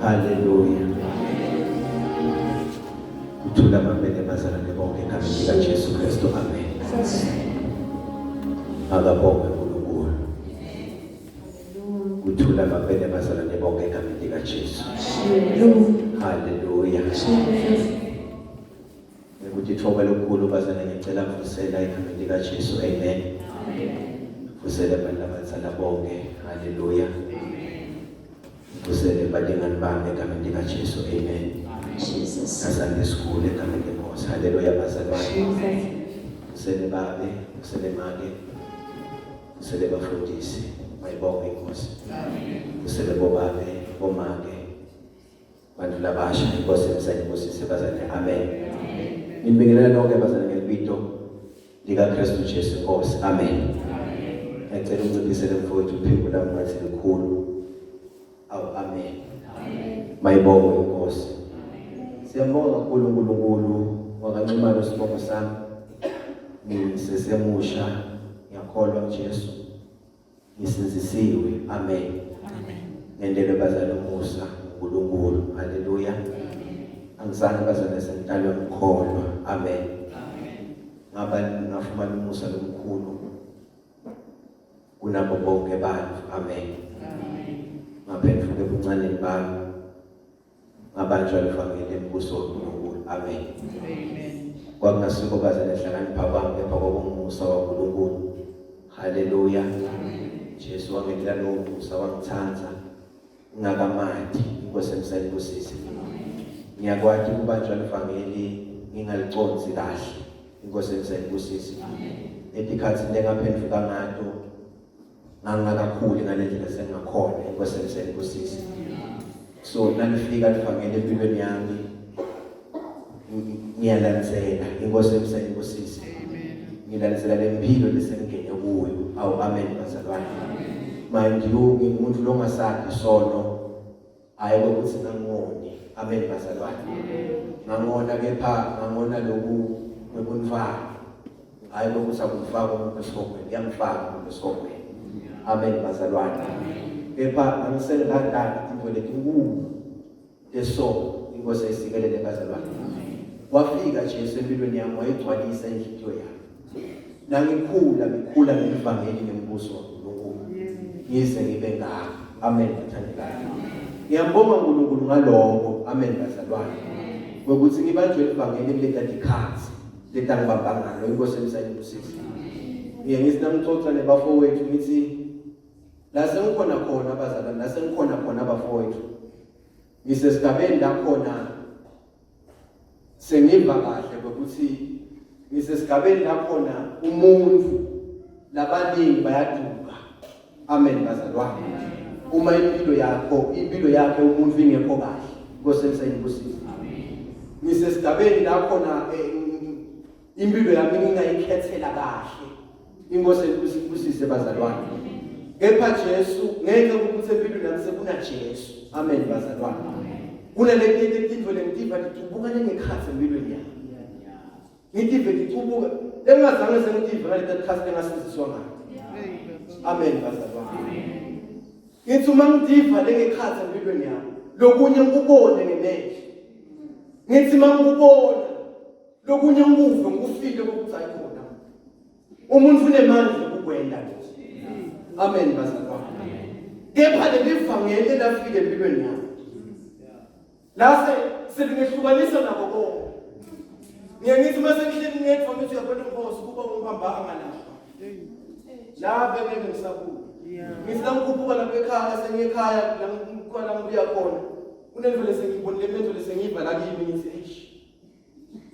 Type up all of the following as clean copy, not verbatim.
Haleluya. Kuthula mabele bazalwane bonke egameni likaJesu Kristu. Amen. Akabongwe uNkulunkulu. Kuthula mabele bazalwane bonke egameni likaJesu. Haleluya. Ngikuthi thoba lokukhulu bazalwane ngicela kuvusela egameni likaJesu. Amen. Vusele abantu abazala bonke. Haleluya. Vusele balingani bami egameni likaJesu. Amen. Jesus. Asande school egameni lenkosi. Haleluya bazalwane. Jesus. Vusele babe, vusele make. Vusele bafundisi. Mayibonge inkosi. Amen. Vusele bobabe, bomake. Bantu labasha inkosi emsani ibusise bazalwane. Amen. Nibingelela nonke bazalwane ngelibito likaKristu Jesu Inkosi. Amen. Ngicela unciphisele mfowethu uphimbo lami ngathi likhulu. Awu amen. Mayibongwe inkosi. Siyambonga kakhulu uNkulunkulu wakanxumano sibongo sami. Ngisesemusha ngiyakholwa kuJesu. Ngisindisiwe. Amen. Amen. Ngendelo bazali umusa uNkulunkulu. Haleluya. Angizange bazane sengidalwe ngikholwa. Amen. Amen. Ngaba ngafumana umusa lomkhulu kunabo bonke abantu. Amen. Amen. Ngaphenduka ebuncaneni bami. Ngabanjwa livangeli embuso waNkulunkulu. Amen. Amen. Kwakungasiko baze nehlakanipha kwami kepha kwakungumusa waNkulunkulu. Haleluya. Jesu wangendela lowo musa wangithanda ngingakamati inkosi emseni kusise. Ngiyakwati kubanjwa livangeli ngingaliconsi kahle. Inkosi emseni kusise. Etikhathini lengaphenduka ngato ngangingakakhuli ngalendlela sengingakhona inkosi emseni kusisi so nalifika livangeli empilweni yami ngiyalandzela inkosi emseni kusisi ngilandzela lempilo lesengingene kuyo awu amen bazalwane mind you ngingumuntu longasakhi sono hayi ukuthi ngangoni amen bazalwane ngangona kepha ngangona loku kwebuntwana hayi ukuthi akumfaka umuntu esihogweni kuyamfaka umuntu esihogweni amen bazalwane kepha angisengadali into letinkulu tesono inkosi ayisikelele bazalwane wafika Jesu empilweni yami wayigcwalisa inhliziyo yami nangikhula ngikhula ngelivangeli nembuso waNkulunkulu ngize ngibe ngaka amen bathandekayo ngiyambonga uNkulunkulu ngaloko amen bazalwane ngokuthi ngibanjwe livangeli kuleta dikhathi letangibamba ngalo inkosi emsayini busisi ngiye ngithi nangixoxa nebafowethu ngithi la sengikhona khona abazalwane la sengikhona khona abafowethu ngisesigabeni la khona sengiva kahle ukuthi ngisesigabeni la khona umuntu labaningi bayaduka amen bazalwane uma impilo yakho impilo yakhe umuntu ingekho kahle Nkosi emsayini ngisesigabeni la khona eh, impilo yami ngingayikhethela kahle inkosi ibusise bazalwane kepha Jesu ngeke ukuthi empilweni yami sekuna Jesu amen bazalwane kunaletinye tintfo lengitiva ticubuka lengekhatsi empilweni yami ngitive ticubuka engingazange sengitive ngaleti tikhatsi lengasindziswa ngayo amen bazalwane ngithi uma ngitiva lengekhatsi empilweni yami lokunye ngikubone ngemehlo ngithi uma ngikubona lokunye ngikuve ngikufile ukuthi ayikhona umuntu unemandla okukwenda lokho amen bazalwane kepha leli vangeli elafika empilweni yami lase selingehlukanisa nako konke ngiye ngithi uma sengihleli ngedwa ngithi uyabona inkosi kuba ungibambanga lapha la bengeke ngisabuya ngithi la ngikhuphuka lapha ekhaya sengiye ekhaya la ngikhona ngibuya khona kunento lesengiyibonile into lesengiyiva la kimi ngithi eish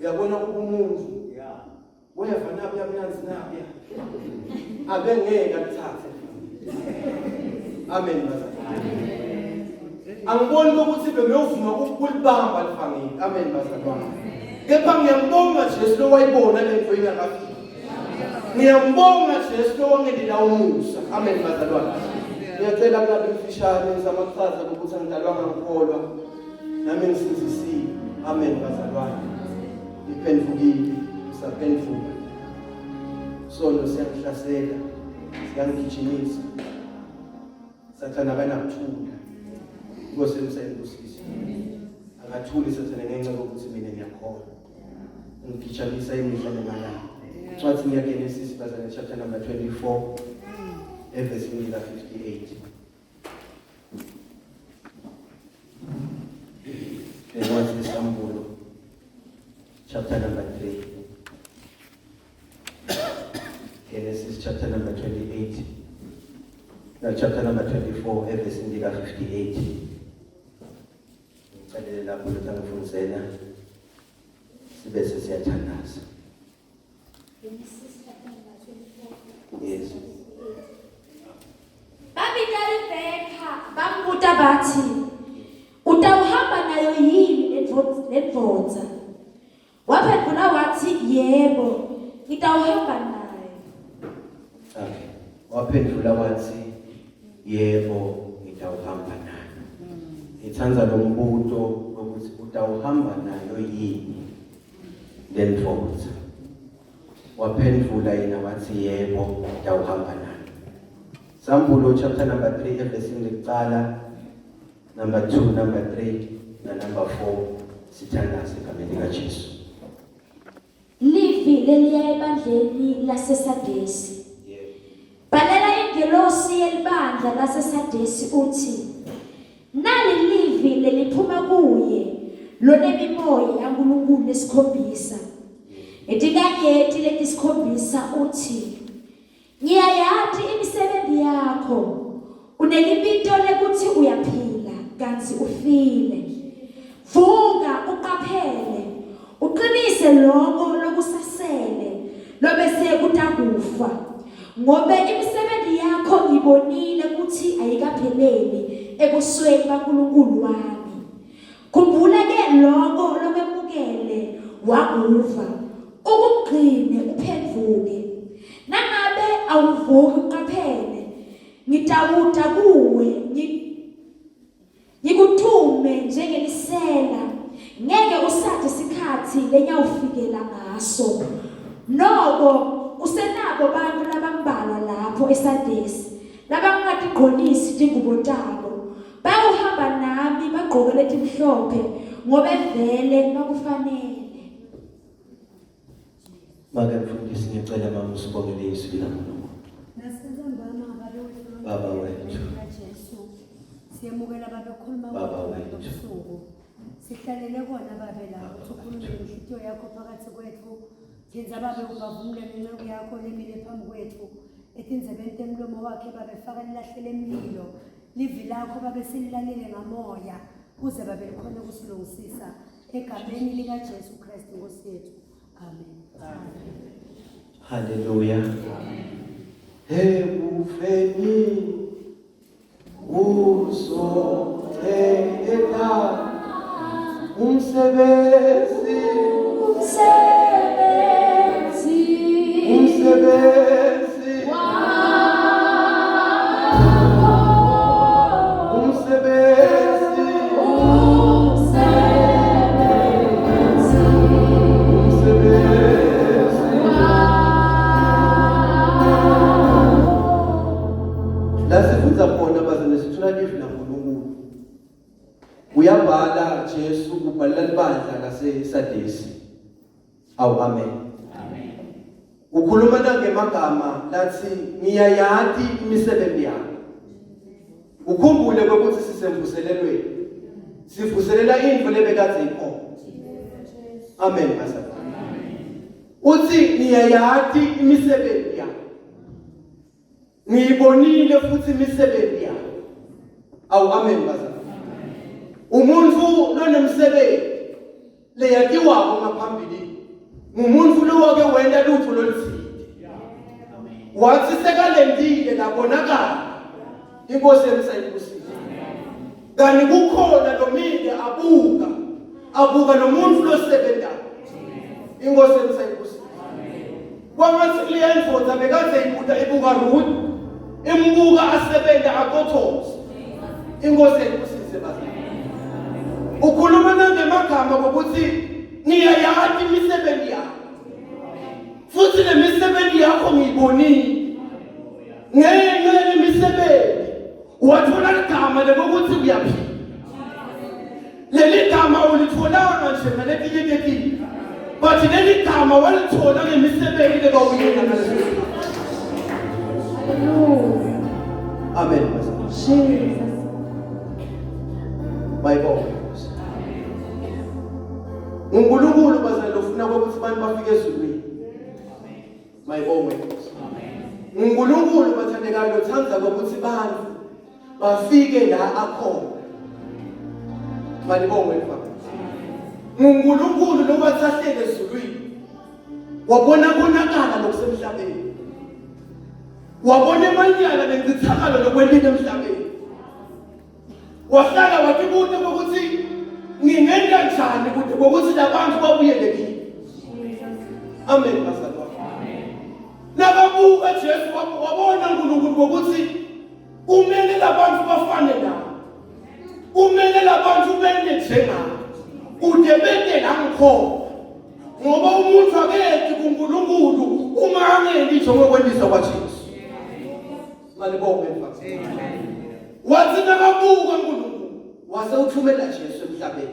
uyabona umuntu weva nabuya mnanzi nabuya abengeke alithathe amen bazalwane angiboni ukuthi bengiyovuma ukulibamba livangeli amen bazalwane kepha ngiyambonga Jesu lowayibona lento ingakafiki ngiyambonga Jesu lowangendela umusa amen bazalwane ngiyacela kungabe mfishane ngizama kuchaza ukuthi angidalwanga ngikholwa nami ngisindisiwe amen bazalwane ngiphendukile ngisaphenduka sono siyangihlasela siyangigijimisa sathana akanakuthula Inkosi emsayibusise. Akathuli sathane ngenxa yokuthi mina ngiyakholwa. Ngigijamisa imihla nemalanga. Incwadi yaGenesis bazalwane chapter number 24 evesini lika 58. Incwadi yeSambulo chapter number 3. Genesis chapter number 28. No, chapter number 24 evesini lika 58. Ngicelele lapho ukuthi angifundisela sibe sesiyathandaza. Genesis chapter number 24. Yes. Babita Rebheka bambuta bathi utawuhamba nayo yini lendvodza? Waphendvula wathi yebo, ngitawuhamba nayo. Okay. Waphendvula wathi yebo, ngitawuhamba nayo. Ngithanda lo mbuto wokuthi utawuhamba nayo yini lendvodza. Waphendvula yena wathi yebo, ngitawuhamba nayo. Sambulo chapter number 3 evesini lekuqala number 2, number 3 na number 4 sithandaze egameni likaJesu. Livi leliya ebandleni laseSadesi. Yebo. Bhalela ingelosi yelibandla laseSadesi uthi nali livi leliphuma kuye lonemimoya yaNkulunkulu lesikhombisa. Etinkanyeti letisikhombisa uthi Ngiyayati imisebenzi yakho. Unelibito lekuthi uyaphila kantsi ufile. Vuka uqaphele, uqinise loko lokusasele lobese kutakufa. Ngobe imisebenzi yakho ngibonile kutsi ayikapheleli ebusweni baNkulunkulu wami. Khumbula ke loko lokwemukele wakuva, ukugcine uphendvuke. Nangabe awuvuki uqaphele, ngitawuta kuwe ngikuthume njengelisela, ngeke usati sikhatsi lenyawufikela ngaso. Noko usenabo bantfu labambalwa lapho eSadesi labangatigqonisi tingubo tabo. Bayawuhamba nami bagqoke letimhlophe ngobe vele bakufanele. Make mfundisi ngicela mama usibongele izwi likaNkulunkulu. Nasentambama babe wethu Baba wethu. Jesu. Siyemukela babe khuluma Baba kwakho wethu. lobusuku. Sihlalele kona babe la ukuthi ukhulume nenhlitiyo yakho phakathi kwethu. Phinza babe ubavumule nenceku yakho lemile phambi kwethu. Etindzebeni temlomo wakhe babe faka lilahle lemlilo. Livi lakho babe sililalele ngamoya kuze babe likhone ukusilungisisa egameni likaJesu Kristu Nkosi yethu. Amen. Haleluya. Hey ufeni uzoqeda umsebenzi Umsebenzi umsebenzi umsebenzi umsebenzi La sifundza khona bazalwane sithola livi laNkulunkulu. Uyabhala Jesu ubhalela libandla laseSadesi. Awu amen. Amen. Ukhuluma nangemagama lathi ngiyayati imisebenzi yakho. Ukhumbule ukuthi sisemvuselelweni. Sivuselela into lebekade ikhona. Amen bazalwane. Uthi ngiyayati imisebenzi yakho. Ngiyibonile futhi imisebenzi yakho. Awu amen bazalwane. Umuntu lonemsebenzi leyatiwako ngaphambili ngumuntu lowake wenta lutho loluthile. Wathi sekalendile labonakala inkosi emsayibusile. Kanti kukhona lomile abuka abuka nomuntu losebendayo. Inkosi emsayibusile. Kwangathi kuleya ndvodza bekadze ibuta ibuka Ruth, imbuka asebenta akothoze. Inkosi ayibusise bazalwane. Ukhuluma nangemagama kokuthi ngiyayati imisebenzi yakho. Futhi le misebenzi yakho ngiyibonile. Ngenxa yemisebenzi wathola ligama lokuthi uyaphila. ulitholanga nje ngaletinye tetinto but leli gama walithola ngemisebenzi lebawuyena ngaleso sikhathi. Hallelujah. Amen. Jesus. Bayibonge. uNkulunkulu bazalwane ufuna ukuthi abantu bafike ezulwini. Mayibongwe inkosi. uNkulunkulu bathandekayo lothanda ukuthi bantu bafike la akhona. Malibongwe Baba. uNkulunkulu lobathahlele ezulwini. Wabona konakala lokusemhlabeni. Wabona emanyala nencithakalo lokwelile emhlabeni. Wahlala watibuta ukuthi ngingenta njani ukuthi ngokuthi labantu babuyele kimi. Amen bazalwane. Nakabuka Jesu wabona uNkulunkulu ngokuthi kumele labantu bafane naye. Kumele labantu bende njengabo. Kude bende la ngikhona. Ngoba umuntu akethi kuNkulunkulu uma angendi njengokwendisa kwaJesu. Malibonge mfana. Wathi nakabuka uNkulunkulu wase uthumela Jesu emhlabeni.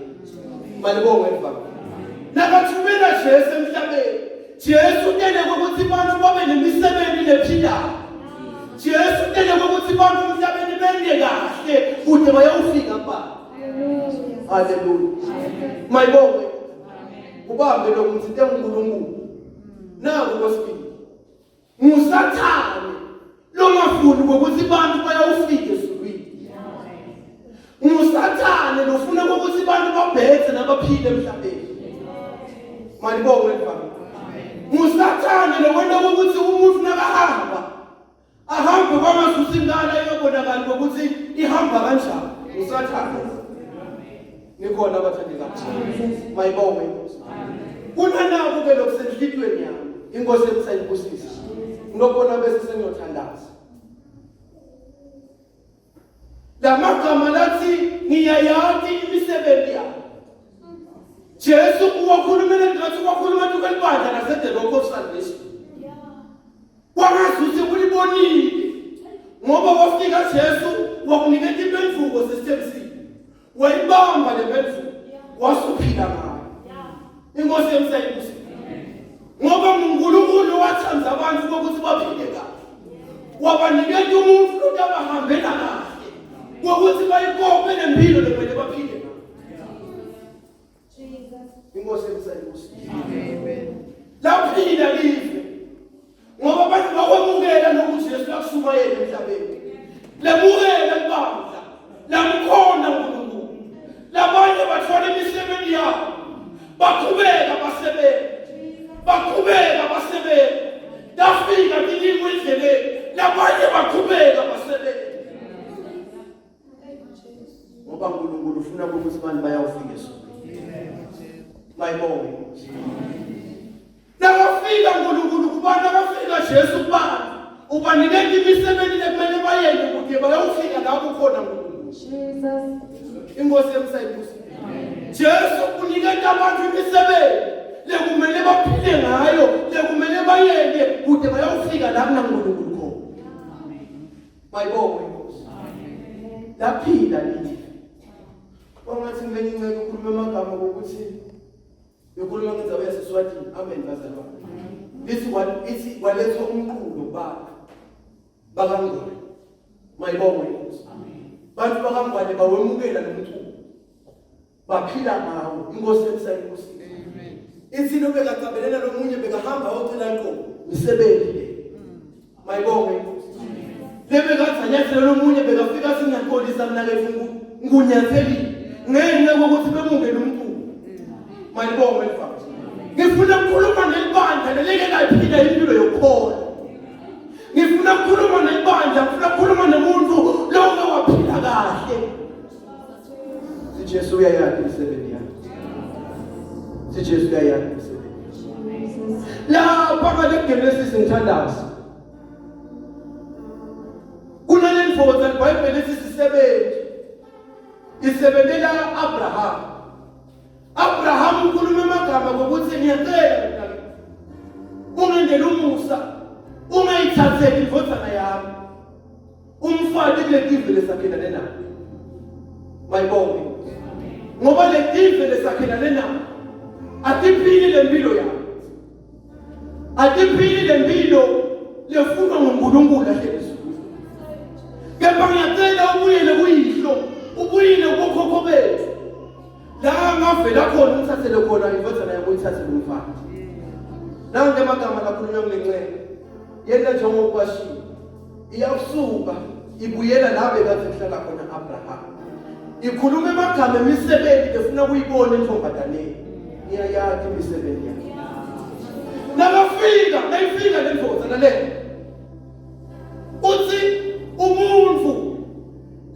Malibonge mfana. Nakathumela Jesu emhlabeni. Jesu utele ukuthi abantu babe nemisebenzi lephilayo. Jesu utele ukuthi abantu emhlabeni bende kahle kude bayofika kuBaba. Haleluya. Mayibonge. Ubambe lokhu ngithinte uNkulunkulu. Naku kwesibili. Ngusathane longafuni ngokuthi abantu bayawufika ezulwini. Ngusathane lofuna ukuthi abantu babhethe nabaphile emhlabeni. Malibongwe Baba. Ngusathane lokwenta ukuthi umuntu nakahamba ahambe kwangasusa ingane iyobonakala ukuthi ihamba kanjani. Ngusathane. Nikhona abathandekayo. Mayibongwe inkosi. Kunanaku ke lokusenhlitweni yami. Inkosi ekusayibusisa. Ngilobona bese sengiyothandaza. Lamagama lathi ngiyayati imisebenzi yami. Jesu uwakhulumela ngathi wakhuluma tukelibandla lase The Rock of Salvation. Kwangazuthi ulibonile ngoba wafika Jesu wakuniketa impendulo sesithembisile. Wayibamba le mpendulo wasuphila ngayo. Inkosi yemsayibuse. Ngoba uNkulunkulu wathanda abantu ukuthi baphile kahle. Wabaniketa umuntu ukuthi abahambela kahle. Ukuthi bayikope nempilo lekumele baphile ngayo. Inkosi emsayibuse. Amen. Laphila live. Ngoba abantu bakwamukela lokhu Jesu akushumayela emhlabeni. Lemukela ibandla. Lamkhona uNkulunkulu. Labanye bathola imisebenzi yabo. Baqhubeka basebenza. Baqhubeka basebenza. Lafika tilimo endleleni. Labanye baqhubeka basebenza. Ngoba uNkulunkulu ufuna ukuthi abantu bayawufika ezulwini. Mayibonge inkosi. Nakafika uNkulunkulu kubantu akafika Jesu kubantu ubaniketa imisebenzi lekumele bayenze ukuthi bayawufika la kukhona uNkulunkulu. Jesus. Inkosi emsayibusi. Jesu uniketa abantu imisebenzi lekumele baphile ngayo lekumele bayende kude bayawufika la kunaNkulunkulu khona. Mayibongwe inkosi. Laphila live. Kwangathi ngilenye inceke ukhuluma amagama ngokuthi Ngikhuluma ngendaba yaseSwatini. Amen bazalwane. Lithi ithi kwalethwa umqulo kubantu bakaNgwane. Mayibongwe inkosi. Bantu bakaNgwane bawemukela lo mculo. Baphila ngawo. Inkosi emsayinkosi. Amen. Ithi lo bekacabelela lomunye bekahamba ayocela inkomo. Misebenzi le. Mayibongwe inkosi. Lebekathi anyathele lomunye bekafika athi ngiyaxolisa mnakethu ngunyathelile ngenxa yokuthi bemukele umculo. Mayibongwe mfana. Ngifuna ukukhuluma nelibandla lelike laphila impilo yokukholwa. Ngifuna ukukhuluma nelibandla, ngifuna ukukhuluma nomuntu loke waphila kahle. SiJesu uyayazi imisebenzi yakhe. SiJesu uyayazi imisebenzi. Lapha ngale Genesis ngithandaza. Kunale ndvodza iBhayibheli lithi sisebenzi. Isebenzela Abraham. Abraham ukhuluma amagama ngokuthi ngiyacela mntakethu. Ungendela umusa. Ungayithatheli indvodzana yami. Umfati kule tive lesakhelane nayo. Mayibonge. Ngoba letive lesakhelane nayo atiphili lempilo yayo. Atiphili lempilo lefunwa nguNkulunkulu ahleli ezulwini. Kepha ngiyacela ubuyele kuyihlo, ubuyele kubokhokho bethu. La ngavela khona ungithathele khona indodana yami uyithathele umfana. Nange amagama lakhulunywa kule nceke. Yena njengoba bashiwo. Iyakusuka ibuyela la bekade kuhlala khona Abraham. Ikhuluma emagama emisebenzi efuna kuyibona entombadaneni. Ngiyayati imisebenzi yakhe. Nakafika, nayifika le ndvodza nale. Uthi umuntu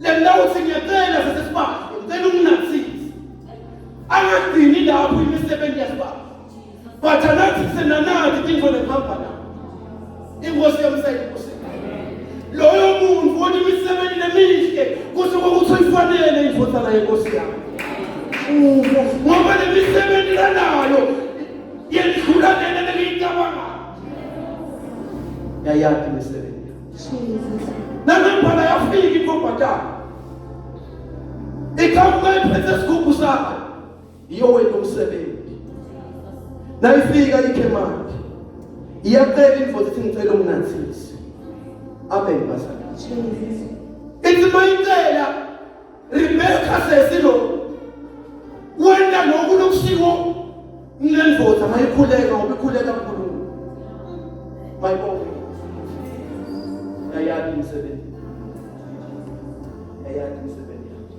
le ndawo uthi ngiyacela sesesibahle, ngicela unginathise. Angagcini lapho imisebenzi yasibahle. But anathi senanathi tintfo lekuhamba nawo. Inkosi yamsayibuse. Loyo muntu wona imisebenzi lemihle kusho ukuthi uyifanele indvodzana yenkosi yakho. Ngoba le misebenzi lanayo yendlula lena lengiyicabanga. Yayati imisebenzi. Jesus. Nangempela yafika intombazana. Iqhamuka iphethe isigubhu sakhe. Iyowenta umsebenzi. Nayifika ikhe manje. Iyacela indvodza ithi ngicela unginathise. Amen bazalwane. Jesus. Ithi mayicela Rebecca sesi lo wena lokhu lokushiwo nendvodza mayikhuleka ngoba ikhuleka kuNkulunkulu. Mayibonge. Yayazi imisebenzi. Yayazi imisebenzi yakhe.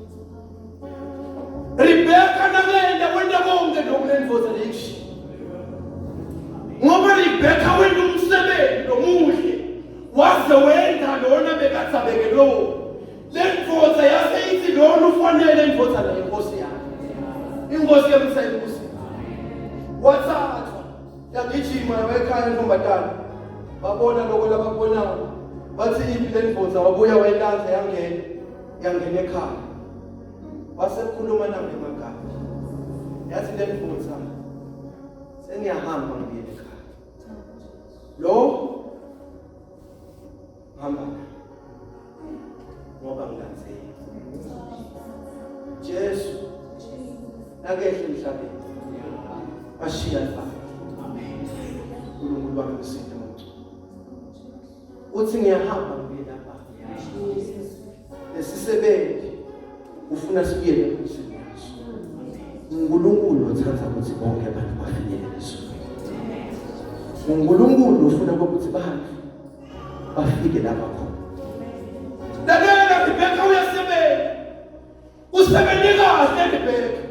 Rebecca nakenda wenta konke lokhu lendvodza leyikushiya. Ngoba Rebecca wenta umsebenzi lomuhle waze wenda lona bekathabekelwe wona. Le ndvodza yase ithi lona ufanele indvodzana yenkosi yakhe. Inkosi yamsa inkosi. Wathathwa yagijima ekhaya intombazana. Babona lokho labakubonayo. Bathi iphi le ndvodza wabuya wayilanza yangena. Yangena ekhaya. Wasekhuluma nami emagama. Yathi le ndvodza sengiyahamba ngibuyele ekhaya. Lo hamba ngoba ngilandzela Jesu nakehle emhlabeni washiya libandla uNkulunkulu wami usinde uthi ngiyahamba ngiye lapha lesisebenzi ufuna sibuyele enkosini yaso uNkulunkulu uthanda ukuthi bonke abantu bafinyelele ezulwini uNkulunkulu ufuna ukuthi bantu bafike lapha khona lalela Rebecca uyasebenza usebenze kahle Rebecca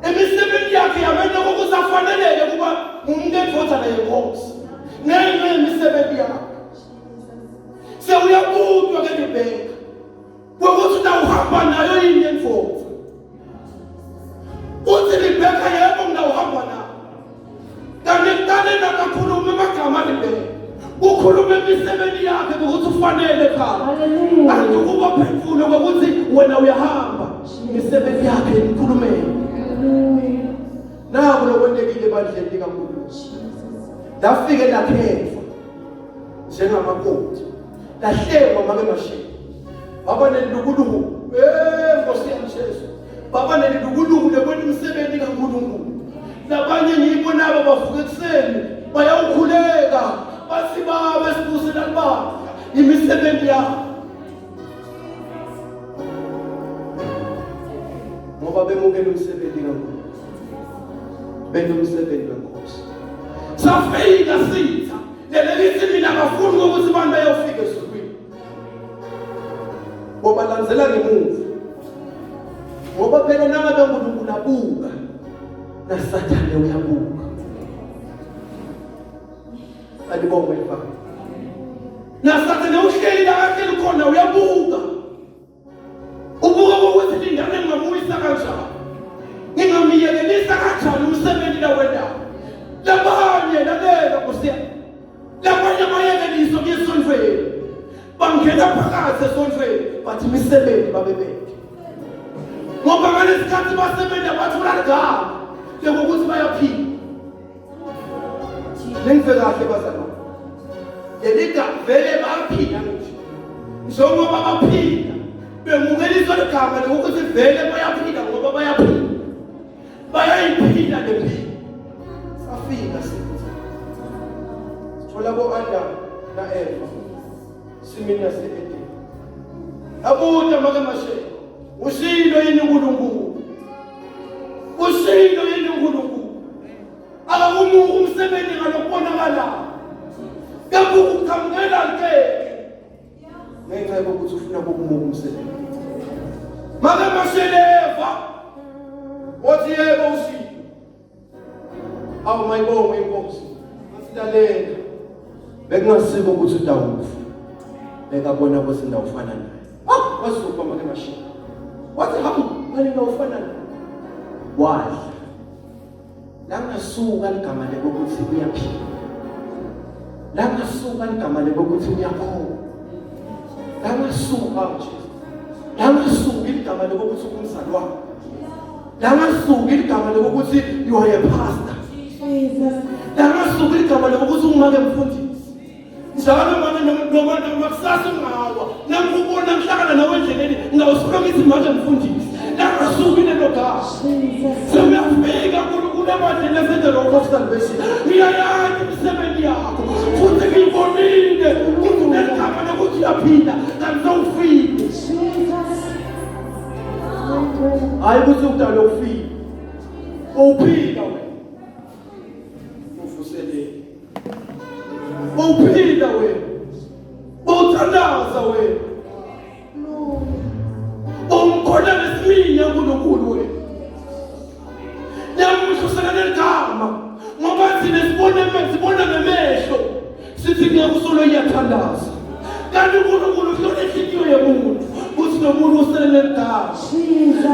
imisebenzi yakhe yamenta ukuthi afaneleke kuba ngumuntu endodana yenkosi ngenxa yemisebenzi yakhe sewuyabutwa ke Rebecca Kwekuthi utawuhamba nayo yini lendvodza? Uthi Rebecca yebo ngitawuhamba nayo. Kanti kuqale nakakhuluma amagama Rebecca. Ukhuluma imisebenzi yakhe ukuthi ufanele ekhaya. Hallelujah. Kanti ukuba phendule ngokuthi wena uyahamba. Imisebenzi yakhe imkhulumele. Hallelujah. Naku lokwentekile ebandleni likaNkulunkulu. Lafike lakhethwa njengamakoti. Lahlekwa make mashini. Baba nelilukuluku. Eh Nkosi yami Jesu. Baba nelilukuluku lebona imisebenzi kaNkulunkulu. Labanye ngiyibona abo bavuka ekuseni bayawukhuleka bathi baba esibusela libandla imisebenzi yabo. Ngoba bemukela umsebenzi kaNkulunkulu. Benta umsebenzi wenkosi. Safika sitha lelelithi mina ngafuni ukuthi abantu bayofika ezulwini. Ngoba landzela ngemuva. Ngoba phela nangabe uNkulunkulu abuka naSathane uyabuka. Alibongwe ibaba. NaSathane uhleli la ahleli khona uyabuka. Ubuka ukuthi lingane ngingamuyisa kanjani. Ngingamyekelisa kanjani umsebenzi la wendawo. Labanye lalela Nkosi yami. Labanye bayekeliswa kuyesontweni. Bangena phakathi esontweni bathi imisebenzi babebethe. Ngoba ngalesikhathi basebenza bathola ligama lokuthi bayaphila. Ningive kahle bazalwane. Leli gama vele baphila nje. Njengoba baphila Bemukeliswa ligama lokuthi vele bayaphila ngoba bayaphila. Bayayiphila le mpilo. Safika sithi. Sithola bo-Adam na-Eva. Simini yase-Edeni. Abuta make mashele. Ushilo yini uNkulunkulu? Ushilo yini uNkulunkulu? Akakumuki umsebenzi ngalokubonakalayo. Kepha ukuqhamukela ke ngenxa yokuthi ufuna ukumuka umsebenzi. Make masheleva wathi yebo ushilo. Awu mayibongwe inkosi. Asilalela. Bekungasiko ukuthi utawufa. Bekabona ukuthi ndawufana naye. Ah, wasuka make mashela. Wathi hawu, ngani ndawufana naye. Wadla. Langasuka ligama lekokuthi uyaphila. Langasuka ligama lekokuthi uyakholwa. Langasuka nje. Langasuka igama lekokuthi ungumzalwane. Langasuka igama lekokuthi you are a pastor. Jesus. Langasuka igama lekokuthi ungumake mfundisi. Njalo manje noma noma kusasa ungawa nangikubona ngihlangana nawe endleleni ngawusuka ngithi manje mfundisi langasuki lelo gama sewuyafika uNkulunkulu ebandleni lase-The Rock of Salvation ngiyayazi imisebenzi yakho futhi ngiyibonile ukuthi uneligama lokuthi uyaphila kanti sewufile hhayi ukuthi udala ufile uphila wena uvuselele uphila wena uthandaza wena umkhona nesiminya uNkulunkulu wena namuhla usakane ligama ngoba thina sibona sibona ngemehlo sithi ngeke usolo iyathandaza kanti uNkulunkulu uhlola inhliziyo yomuntu uthi nomuntu usele leligama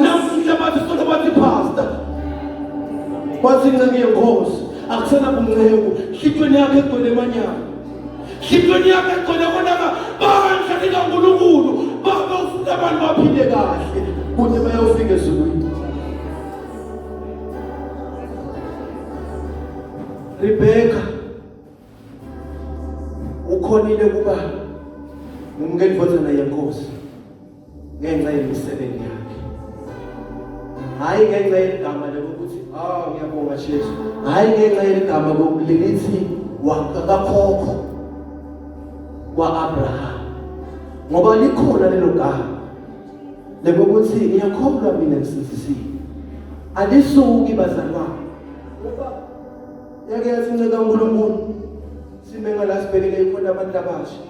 namuhla bathi solo bathi pastor wathi inceku yenkosi akusena bunceku nhlitweni yakhe egcwele emanyana nhlitweni yakhe egcwele konaka bandla likaNkulunkulu babe ufuna abantu baphile kahle kude bayofika ezulwini Rebecca ukhonile kuba ngumkendvodzana yenkosi ngenxa yemisebenzi yakhe hayi ngenxa yeligama lokuthi ah ngiyabonga Jesu hayi ngenxa yeligama lelithi wakakhokho kwaAbraham ngoba likhona lelo gama lekuthi ngiyakholwa mina ngisindisiwe alisuki bazalwane ngoba yake yathi inceka uNkulunkulu sime ngala sibhekele ikhona abantu abasha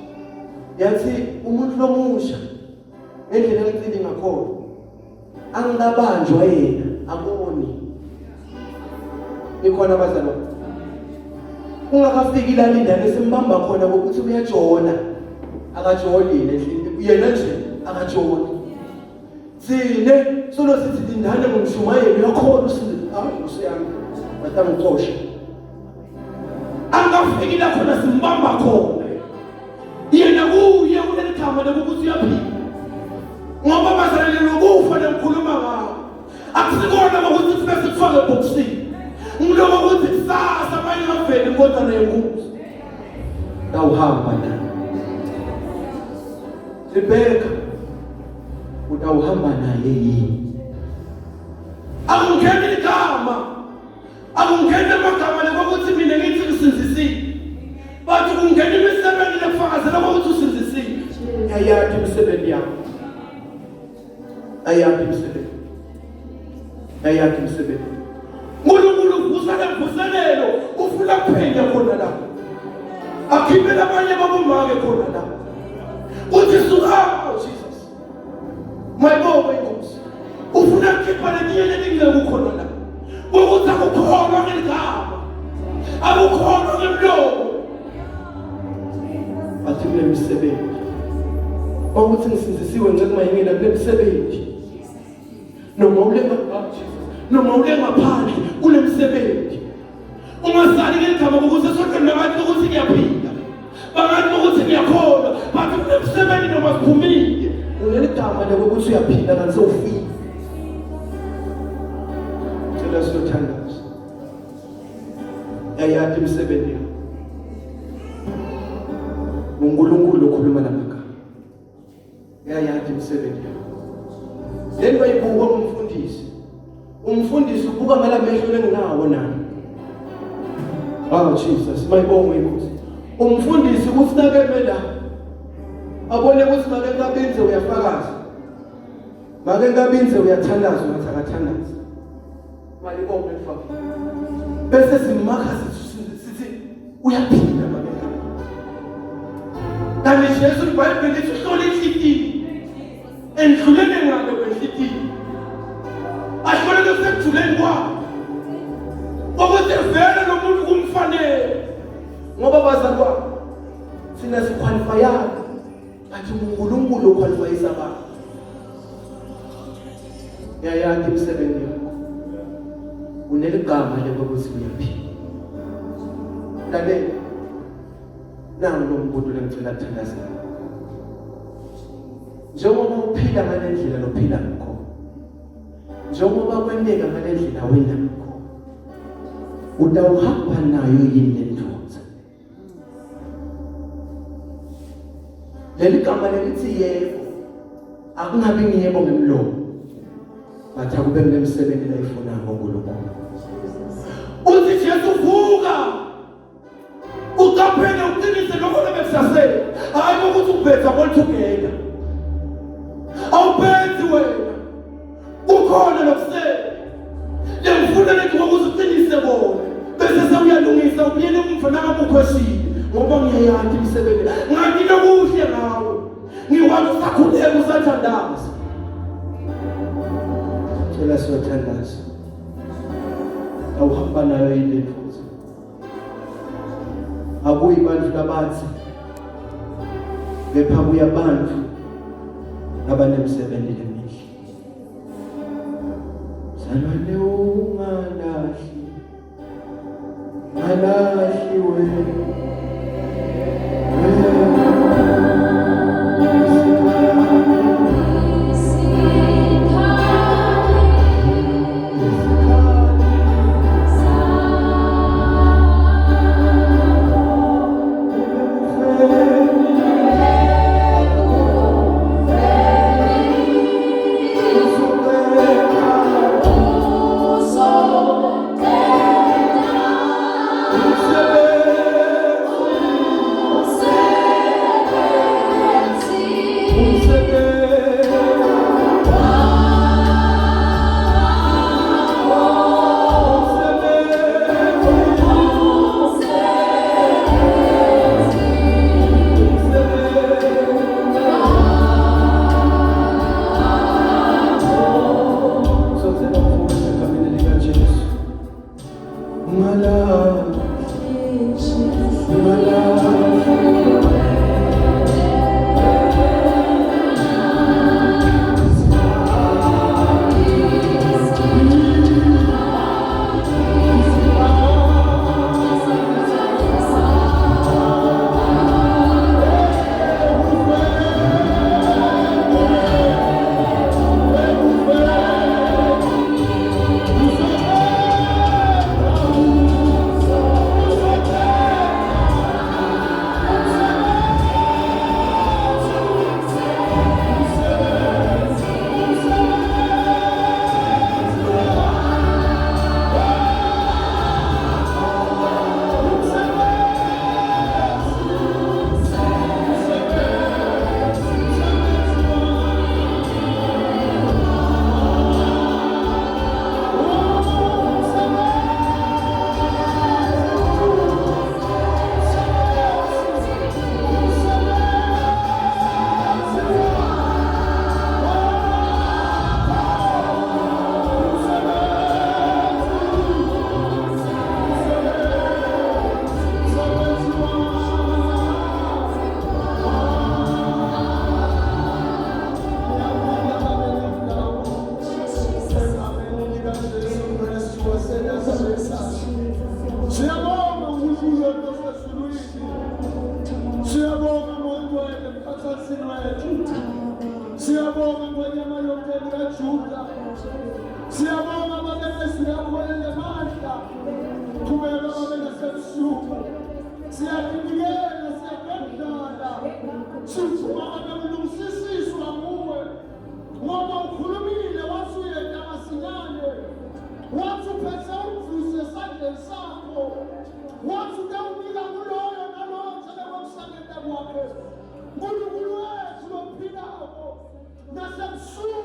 yathi umuntu lomusha ngendlela elicili ngakhona angikabanjwa yena akoni ikhona abazalwane ungakafiki la lindane simbamba khona ngokuthi uyajola akajoli yena nje akajoli Thina solo sithi lindane ngomshumayeli uyakhona usindile. Hayi usiyami. Batamxosha. Angafiki la khona simbamba khona. Yena kuye kuleli gama lokuthi uyaphila. Ngoba bazalwane lokufa lengikhuluma ngako. Akusikona ukuthi sifike sikufake ebhokisini. Ngiloko ukuthi kusasa mayingaveli inkodana yenkosi. Tawuhamba na. Rebecca utawuhamba naye yini akungeni igama akungeni amagama lokuthi mina ngithi ngisindisile bathi kungena imisebenzi lekufakazela ukuthi usindisile ayakhi imisebenzi yakho ayakhi imisebenzi ayakhi imisebenzi uNkulunkulu uvusa lemvuselelo ufuna kuphenya khona la akhiphe labanye babomake khona la uthi suka oh Jesus mayibonge inkosi ufuna kukhipha lelinye lelinceku khona la ukuthi akukholwa ngeligama akukholwa ngemlomo athi kunemisebenzi ukuthi ngisindisiwe nceku mayingena kunemisebenzi noma ule noma ule ngaphandle kunemsebenzi ungasali ngeligama ukuze sontweni nabantu ukuthi ngiyaphila bangathi ukuthi ngiyakholwa bathi kunemsebenzi noma siphumile uneligama lokuthi uyaphila kanti sewufile cela siyothandaza yayati imisebenzi yakho uNkulunkulu okhuluma lamagama yayati imisebenzi yakho. Lento ayibukwa ngumfundisi. Umfundisi ubuka ngalamehlo lenginawo nami. Oh Jesus, mayibongwe inkosi. Umfundisi uthi nakeme la abone ukuthi make nkabinze uyafakaza. Make nkabinze uyathandaza ngathi akathandazi. Malibongwe mfana. Bese simakha sithi uyaphila make nkabinze. Kanti Jesu iBhayibheli lithi uhlola inhlitiyo. Endluleni ngale kwenhlitiyo. Ahlolele sekujuleni kwakhe. Ukuthi vele lo muntu kumfanele. Ngoba bazalwane thina sikhwalifayana but uNkulunkulu ukhwalifayisa abantu. Yayazi imisebenzi yakho. Uneligama lokuthi uyaphila. Lalela. Nangu lo mbuto lengicela kuthandazela. Njengoba uphila ngale ndlela lophila ngakho. Njengoba kwenteka ngale ndlela wena ngakho. Utawuhamba nayo yini le ndoda? Leli gama lelithi yebo akungabi ngiyebo ngemlomo but akube kunemsebenzi layifunayo uNkulunkulu. Uthi Jesu vuka uqaphele uqinise lokho lebekusasele hayi ukuthi ubhetha all together awuphethi wena kukhona lokusele lengifuna lethi ngokuze uqinise kona bese sewuyalungisa ubuyele emva nangabe ukhweshile ngoba ngiyayazi imisebenzi ngathi lokuhle ngawe ngiwathi usakhuleka usathandaza cela siyothandaza awuhamba nayo yini futhi Akuyi bantu labathi kepha kuya bantu abanemisebenzi lemihle. Mzalwane ungalahli, ngalahli wena. Siyabonga uNkulunkulu wethu osezulwini. Siyabonga ngoyingcwele emkhathasini wethu. Siyabonga ngonyama yomndeni kaJuda. Siyabonga babemezwi yakho enamandla. Qhubeka babe nasebusuku. Siyakunikela, siyakudlala. Sivuma abe ulungisisiswa nguwe. Ngoba ukhulumile. wakhe. Nkulunkulu wethu lophilako nasebusuku.